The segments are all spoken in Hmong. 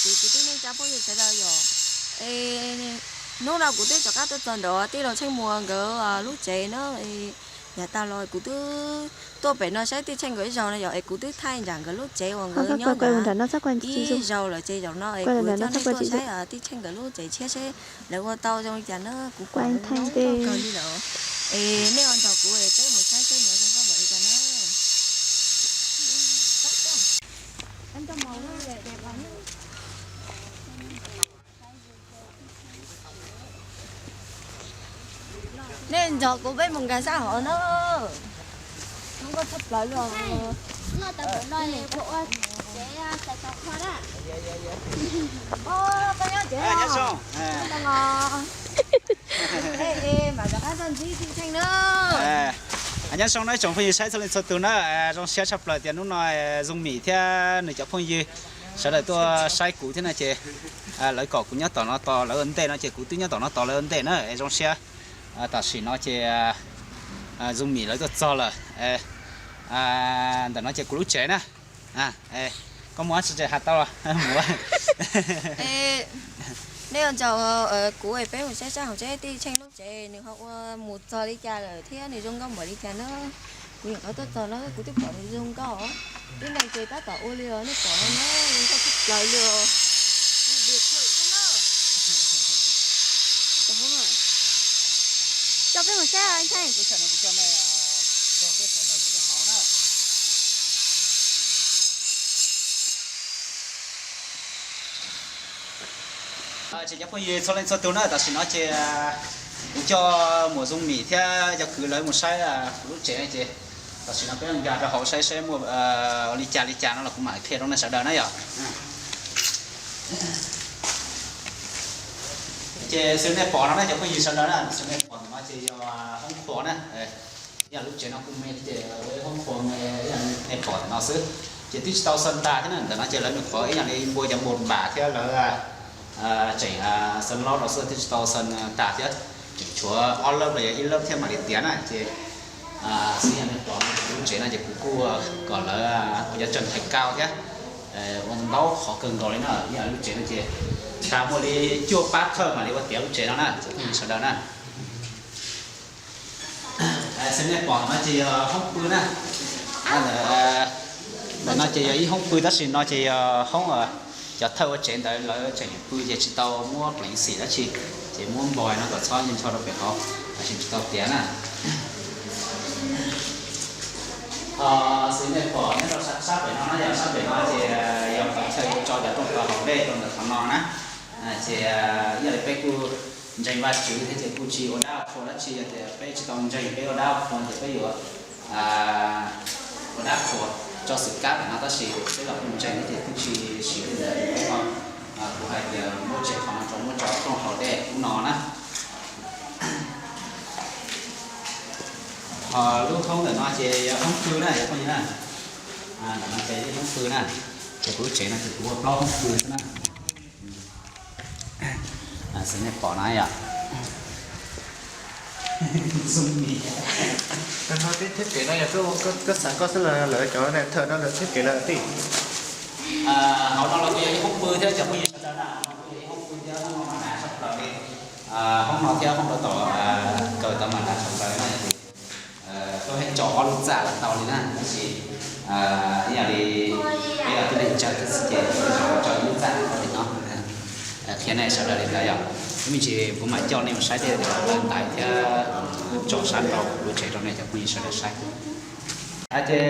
Kuv, kuv twb neej tsa phooj ywg sawv daws yom, es hnub no kuv twb rov qab tuaj txog nram tij laug Tsheej Muas nkawd lub tsev na. Yav tas los kuv twb tuaj pem no saib tij Tsheej nkawd ib zaug no yom, es kuv twb thaij nram nkawd lub tsev uas nkawd nyob ib zaug lawm ces zaum no es kuv coj nej tuaj saib tij Tsheej nkawd lub tsev tshiab seb lawv ua tau zoo li cas na. Kuv kuj thaij tau kawg li lawm, es nej ua nrog kuv es peb mus saib seb nkawd zoo nkauj npaum li cas na. Nej nrog kuv peb mus nkag sab hauv na. Zoo nkauj tshaj plaws li os. Koj nyob tsev los? Mam rov qab tuaj ntsib tij Tsheej na. Nyob zoo na tsoom phooj ywg saib txhua leej txhua tus na, zoo siab tshaj plaws tias hnub no Zoo Mim thiab nws cov phooj ywg sawv daws tuaj saib kuv thiab no ces lawv kom kuv nyob tom no tos lawv ua ntej no ces kuv twb nyob tom no tos lawv ua ntej na es zoo siab. Tam sim no ces Zoo Mim lawv tuaj txog lawm. Ntawm no ces kuv lub tsev na. Koj muaj dab tsi has tau los mus. Nej ua nrog kuv es peb mus saib sab hauv seb tij Tsheej lub tsev nws ho ua mus txog li cas lawm thiab nws zoo nkauj npaum li cas na. Kuv nyuam qhuav tuaj txog no kuv twb pom nws zoo nkauj, tib neeg ces tab tom ua li os, nej pom no na, zoo nkauj tshaj plaws li os. Coj peb mus saib Tsheej. Ces cov phooj ywg txhua leej txhua tus na, tam sim no ces kuv coj muam Zoo Mim thiab cov kwv lawv mus saib kuv lub tsev no ces tam sim no peb nkag rau hauv saib saib muaj ua li cas li cas no los kuv mam qhia rau nej sawv daws na yom. Ces xws nej pom no na cov phooj ywg sawv daws na, xws nej pom ntawm no ces yog hoob qhua na. Yog lub tsev no kuj me ces ua hoob qhua me, nej pom ntawm no xwb. Ces twb tsis tau xaws tas thiab na, ntawm no ces lawv nyuam qhuav ib yam li npua cov npau npam thiab lawv tseem xaws lob rau xwb, twb tsis tau xaws tas thiab. Tseem tshuav ob lawb los yog ib lawb thiab mam li tiav na ces xws yog nej pom lub tsev no ces kuv kuj kom lawv ua cov tseem thais kaus thiab ua ntau qhov kawg nkaus li na. Yog lub tsev no ces tas muaj li cuaj pab thawj mam li ua tiav lub tsev no na cov phooj ywg sawv daws na. Xws nej pom no ces yog hoob pw na. Ntawm no ces yog ib hoob pw tab sis no ces yog hoob cov thawj ua tsev ntawd lawv tseem pw ces tsis tau muab pleev xim dab tsi, ces muab npog no kom txhob ncho ncho rau pem hauv, tab sis tsis tau tiav na. Xws nej pom nyob rau sab pem no na, yog sab pem no ces yog qhov chaw tso cov rooj tau haus dej rau ntawm qhov no na. Ces yog li peb kuj ntseeg Vajtswv thiab ces kuj tsis ua dab ua qhua dab tsi, yog tias peb tsis tau ntseeg peb ua dab ua qhua ces peb yuav ua dab qhua tso xwm kab ntawm no tab sis peb los kuj ntseeg thiab ces kuj tsis siv li ntawd. Kuv hais tias muab tseg qhov no rau muab tso rooj haus dej ub no na. Ho lub hoob ntawm no ces yog hoob pw na cov phooj ywg na. Ntawm no ces yog hoob pw na, ces kuv lub tsev no ces kuv ua plaub hoob pw xwb na. Xws nej pom no yom. Thiab kev no yog koj xav koj xwb los lawv cov thawj no lawv thiab kev lawv tij? Hauv no los kuj yog ib hoob pw thiab cov phooj ywg sawv daws na, hauv no kuj yog ib hoob pw thiab hoob no mas hnav sab plaws li. Hoob no thiab hoob rau tom kaw tau mas hnav sab plaws no ces tuaj hais tso ob lub txaj los tau li na, tab sis ib yam li peb los tib neeg tsawg thiab xwb ces tso ib lub txaj li no. Qhia nej sawv daws li ntawd yom. Ib me ntsis kuv mam coj nej mus saib tej ntaiv thiab tso sab rau lub tsev rau nej cov phooj ywg sawv daws saib. Ces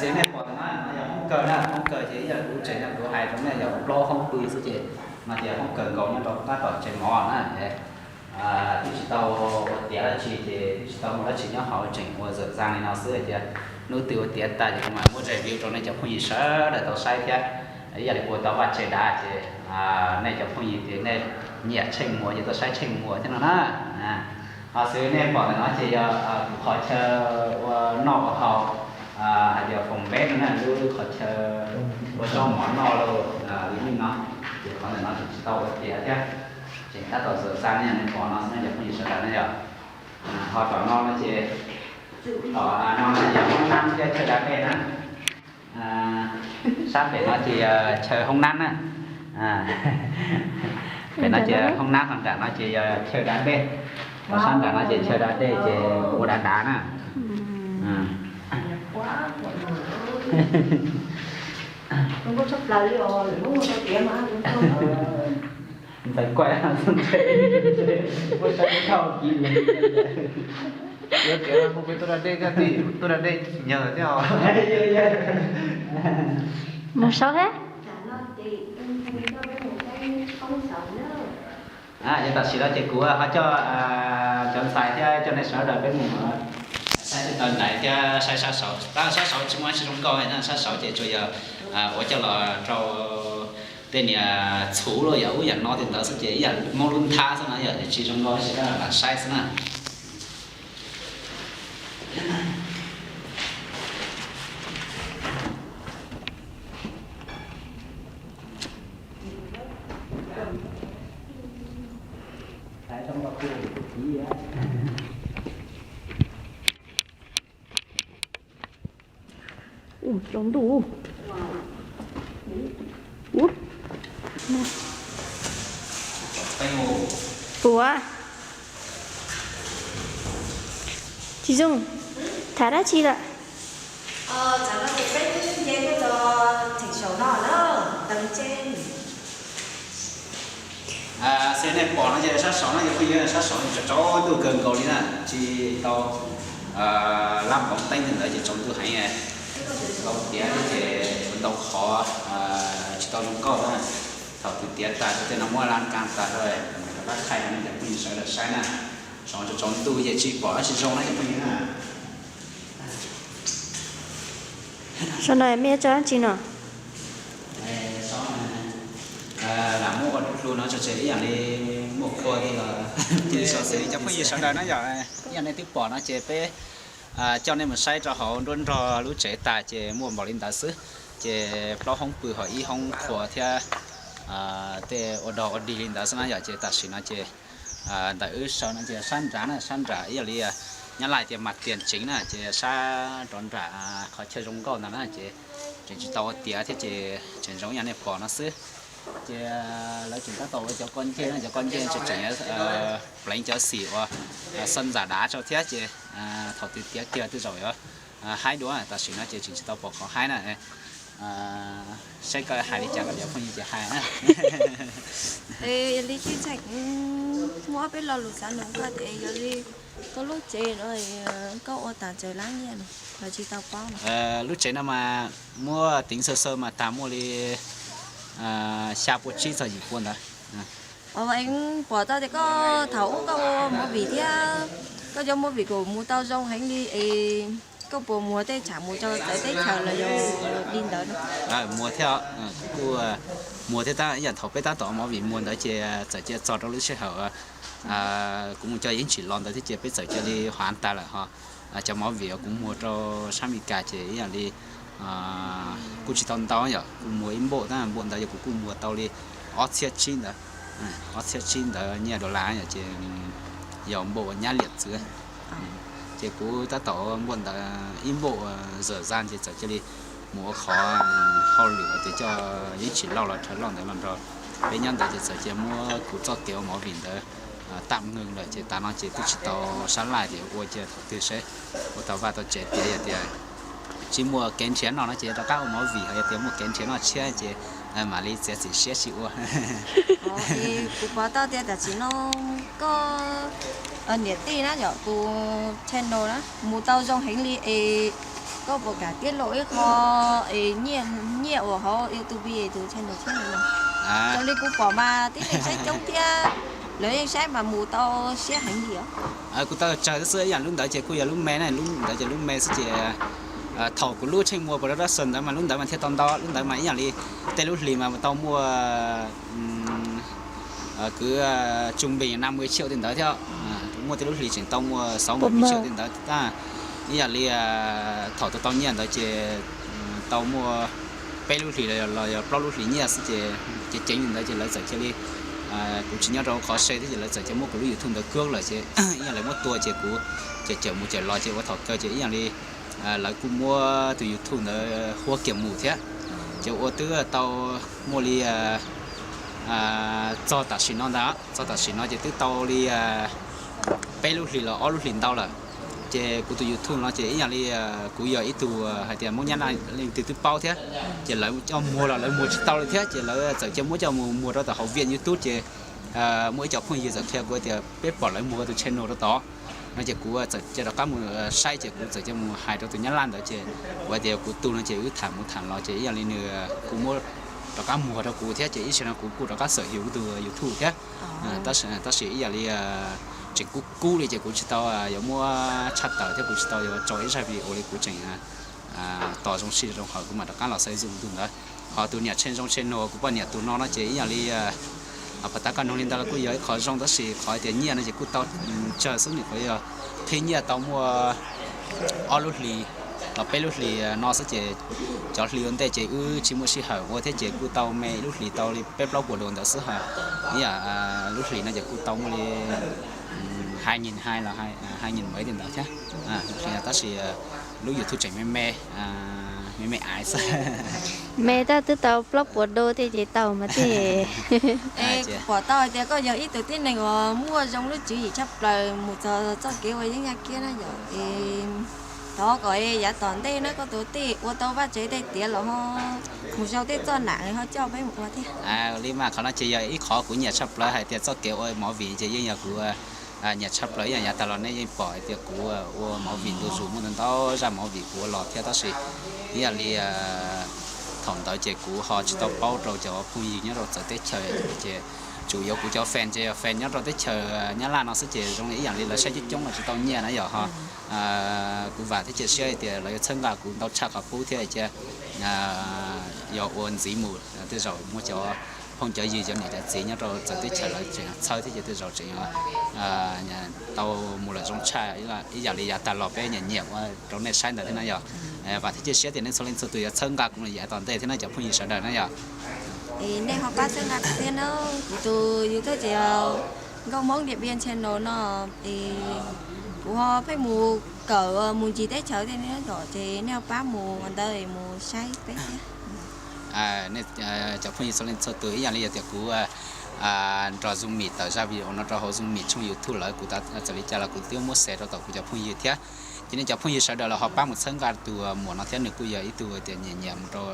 xws nej pom ntawm no yog hoob kaw na, hoob kaw ces ib yam kuv tsev no kuv hais rau nej yog plaub hoob pw xwb ces no ces hoob kaw nkaus nyob rau tab tom tsev mov na. Twb tsis tau ua tiav dab tsi ces twb tsis tau muaj dab tsi nyob hauv, tseem ua zawm zaj li no xwb ces hnub twg ua tiav tas ces kuv mam muab review rau nej cov phooj ywg sawv daws tau saib thiab. Ib yam li kuv tau vaj tse dav ces nej cov phooj ywg ces nej nyiam Tsheej Muas ces tau saib Tsheej Muas thiab no na. Ho xws nej pom ntawm no ces yog kuv qhov chaw ua noj ua haus, hais tias phòng bếp no na, lub qhov chaw ua zaub mov noj los li no, ces qhov ntawm no tseem tsis tau ua tiav thiab, tseem tab tom zawm zaj li nej pom no xwb na cov phooj ywg sawv daws na yom. Ho tom no no ces, tom no no ces hoob nab thiab chaw da dej na. Sab pem no ces chaw hoob nab na. Pem no ces hoob nab ho nram no ces yog chaw da dej, sab nram no ces chaw da dej ces ua dav dav na. Ntxawg kuaj, tuaj da dej thiab, tuaj da dej tsis nyag thiab. Mus saib thiab. Ces tam sim no ces kuv ho coj cov ntxhais thiab coj nej sawv daws peb mus saib tej tau nraiv thiab saib sab saud. Tab sab saud tsis muaj dab tsi zoo nkauj na, sab saud ces tsuas yog ua coj los rau tej niag txhuv los yog ub yam no tej ntawd xwb ces ib yam Hmoob lub nthab xwb na, yog tsis zoo nkauj ces lam saib xwb na. Ua tsaus ntuj. Ua, puas tsis zoo, tham dab tsi lawm? Xws nej pom no ces sab saud no yog phooj ywg, sab saud tsaus ntuj kawg nkaus li na, tsis tau lab npoov teeb li ntawd ces tsaus ntuj heev. Tau tiav ces ntau qhov tsis tau zoo nkauj na. Thaum twg tiav tag tej no muab lab kas tas rau, rov qab thaij rau nej cov phooj ywg sawv daws saib na. Saud tsaus ntuj ces tsis pom dab tsi zoo na cov phooj ywg na. Saum no mej yuav tso dab tsi no? Lam muab ua hlu no tso tseg ib yam li muaj qhua li los. Cov phooj ywg sawv daws na yom, ib yam nej twb pom no ces peb coj nej mus saib rau hauv nruab nrog lub tsev tas ces muaj npaum li ntawd xwb. Ces plaub hoob pw ho ib hoob qhua thiab tej ua dog ua dig li ntawd xwb na yom. Ces tam sim no ces ntawm wb saum no ces sab nrad na, sab nrad ib yam li Nyab Laj tias mas tias tseev na, ces sab rov nram qhov chaw zoo nkauj ntawd na ces tseem tsis tau ua tiav thiab ces tseem zoo ib yam nej pom no xwb. Ces lawv tseem tab tom ua cov koj ncej na, cov koj ncej tseem pleev cov xim uas xab ntxas dav rau thiab ces thaum twg tiav kiag twb zaum yuav haib dua. Tam sim no ces tseem tsis tau pom qhov haib na. Saib koj hais li cas kom cov phooj ywg ces hais na. Yog li tij ntxhais, muaj ob peb lo lus xav nug koj tias yog li koj lub tsev no koj ua tas tsawg lab nyiaj no los tsis tau paub no? Lub tsev no mas muab teev xaw xaw mas tag muaj li xya pua tsib txog yim pua ntawd. Pom tau tias koj thaum ub koj ua movie thiab, koj cov movie kuj mus tau zoo heev li es koj puas muag tej tsam mus rau txawv teb chaws los yog li ntawd no? Muag thiab, kuj muag thiab, tab ib yam thaum peb tab tom ua movie muag ntawd ces txawm cia txog rau lub sij hawm kuv mus coj yeeb tsim los ntawd thiab ces peb txawm cia li hav tas lawm ho. Cov movie uas kuv muag rau sab Amelikas ces ib yam li kuj tsis tau ntau yom, kuv muag ib npaum tab npaum ntawd yog kuv kuj muag tau li ob txhiab tsib ntawd, ob txhiab tsib ntawd nyiaj dollar yom, ces yog npaum uas nyab liam txwv. Ces kuv tab tom npaum ntawd ib npaum zam zaj ces txawm cia li mus ua qhov hauj lwm uas tias coj yeeb tsim loj los rhawv loj ntawd los nrog peb nyob ntawd ces txawm cia muab kuv txoj kev ua movie ntawd tam nkeeg lawm ces tas no ces twb tsis tau sab laj tias ua cia thaum twg seb ua tau vaj tau tsev tiav yog tias tsis muaj kev nrhiav noj no ces rov qab ua movie, ho yog tias muaj kev nrhiav noj tshiab ces mam li txiav txim siab sib ua. Kuv pom tau tias tam sim no koj niam tij na yom, tus channel na mus tau zoo heev li es koj puas kam tiab laug ib qho es nyiaj uas hauv YouTube tus channel thiab no? Raws li kuv pom mas tib neeg saib coob thiab, lawv yeej saib mas mus tau siab heev li os. Kuv tau tsawg xwb, ib yam lub ntawd ces kuj yog lub me na, lub ntawd ces lub me xwb ces thaum kuv lub tsheej muag puas rau dab xaw ntawd mas lub ntawd mas thiaj tau ntau, lub ntawd mas ib yam li tej lub hlis mas tau muaj kwv tsum npis nam mười triệu tej ntawd thiab, muaj tej lub hlis tseem tau muaj sáu mươi triệu tej ntawd. Ib yam li thaum tau tau nyiaj ntawd ces tau muaj peb lub hlis los yog plaub lub hlis nyiaj xwb ces ceev ceev li ntawd ces lawv txawm cia li, kuv tsis nyob rau qhov se thiab ces lawv txawm cia muab kuv lub YouTube ntawd close lawm ces ib yam li lawv muab tua ces kuv cawm cawm mus cawm los ces ua thaum kawg ces ib yam li lawv kuj muab tus YouTube ntawd huab kiag mus thiab. Ces ua twb tau muaj li txog tam sim no ntag, txog tam sim no ces twb tau li peb lub hlis los ob lub hlis ntau lawm. Ces kuv tus YouTube no ces ib yam li kuv yog ib tug hais tias Hmoob Nyab Laj leej twg twb paub thiab, ces lawv coj muag los lawv muag tsis tau li thiab ces lawv txawm cia muab coj mus muag rau tom hauv Viaj YouTube ces muaj ib co phooj ywg txawm qhia kuv tias peb pom lawv muag tus channel rau tod no ces kuv txawm cia rov qab mus saib ces kuv txawm cia mus hais rau tus Nyab Laj ntawd ces kuv hais tias kuv tus no ces wb tham mus tham los ces ib yam li nws kuj muab rov qab muag rau kuv thiab ces ib sij no kuv kuj rov qab xawm hwm kuv tus YouTube thiab. Tab sis ib yam li tseem kub kub li ces kuv tsis tau yuav muab tshaj tawm thiab kuv tsis tau yuav tso ib zaj video li, kuv tseem tos zoo sij zoo hawm kuv mam rov qab los xaiv zoo tus ntawd. Ho tus niam Tsheej Zoo Channel kuv poj niam tus no no ces ib yam li pom tab koj nug li ntawd los kuj yog ib qho zoo tab sis qhov tias nyiaj no ces kuj tau tsawg xwb, nws qhov yog qhib nyiaj tau muaj ob lub hlis los peb lub hlis no xwb ces cov hlis ua ntej ces wb tsis muaj sij hawm ua thiab ces kuj tau me ib lub hlis tau li peb plaub puas duas ntawd xwb ha. Ib yam lub hlis no ces kuj tau muaj li hai nghìn hai los hai nghìn mấy li ntawd thiab. Tab sis lub YouTube tseem me me, me me aiv xwb. Me tab twb tau plaub puas duas thiab ces tau mas thiaj. Pom tau hais tias koj yog ib tug tib neeg uas muaj zoo lub tswv yim tshaj plaws mus txog txoj kev ua yeeb yaj kiab na yom. Thov kom yav tom ntej na koj tus tij ua tau vaj tsev tej tiav los ho mus zaum tej txoj nam ho coj peb mus ua thiab. Li mas qhov no ces yog ib qhov kuv nyiam tshaj plaws hais tias txoj kev ua movie ces yeej yog kuv nyiam tshaj plaws ib yam yav tas los nej yeej pom hais tias kuv ua movie ntu zus muaj ntau ntau zaj movie kuv ua los thiab tab sis ib yam li thaum ntawd ces kuv ho tsis tau paub rau cov phooj ywg nyob rau txawv teb chaws ces tsuas yog kuv cov fan ces yog fan nyob rau teb chaws Nyab Laj no xwb ces zoo li ib yam li lawv saib coob coob los tsis tau nyiaj na yom ho. Kuv vam thiab cia siab hais tias lawv yuav txhawb nqa kuv ntau tshaj qhov qub thiab cia yog ua ntxiv mus tej zaum muaj cov phooj cov ywg cov niam cov txiv nyob rau txawv teb chaws lawv tseem txhawb thiab ces tej zaum tseem tau mus lawm zoo tshaj ib yam li yav tag los peb nyiam nyiam ua rau nej saib ntawd thiab na yom. Vam thiab cia siab tias nej txhua leej txhua tus yuav txhawb nqa kuv yav tom ntej thiab na cov phooj ywg sawv daws na yom. Nej ho pab txhawb nqa kuv thiab na, kuv tus YouTube ces Nkauj Hmoob Điện Biên Channel no, kuv ho pheej mus kawm mus ncig teb chaws tej no yom ces nej ho pab mus ua ntawd mus saib peb thiab. Cov phooj ywg txhua leej txhua tus ib yam li yog tias kuv nrog Zoom Meet tawm zaj video no rau hauv Zoom Meet tshooj YouTube lawm kuv txawm li cas los kuv twb muab share rau tom kuv cov phooj ywg thiab. Ces nej cov phooj ywg sawv daws los ho pab mus txhawb nqa tus muam no thiab nws kuj yog ib tug tias nyiam nyiam mus rau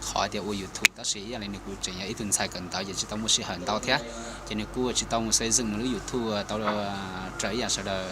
qhov tias ua YouTube tab sis ib yam li nws kuj tseem yog ib tug ntxhais kawm ntawv ces tsis tau muaj sij hawm ntau thiab. Ces nws kuj tsis tau mus xaiv Zoom nws lub YouTube tau raws ib yam sawv daws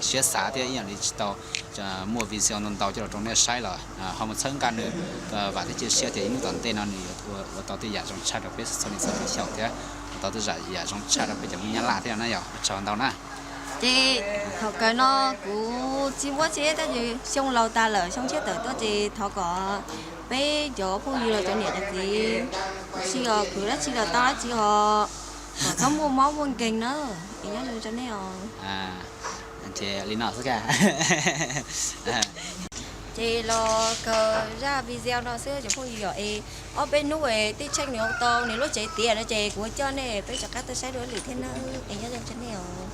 siab xav thiab ib yam li tsis tau muaj video ntau ntau coj los rau nej saib los ho mus txhawb nqa nws. Vam thiab cia siab tias ib hnub tom ntej no nws yuav ua tau tej yam zoo tshaj rau peb txhua leej txhua tus xyaum thiab ua tau tej yam zoo tshaj rau peb cov Hmoob Nyab Laj thiab na yom. Tsaug ntau na. Ces thaum kawg no kuv tsis muab tseg tab sis xyoo laus tas lawm xyoo tshiab tawm tuaj ces thov kom peb cov phooj ywg los cov niam cov txiv sij os khwv dab tsi los tau dab tsi ho kom txhob muaj mob muaj nkeeg na. Es nyob zoo rau nej os. Ces li no xwb. Ces los kawg zaj video no xwb cov phooj ywg yom. Es ob peb hnub es tij Tsheej nws ua tau nws lub tsev tiav no ces kuv coj nej peb rov qab tuaj saib dua lwm thiab na. Es nyob zoo rau nej os.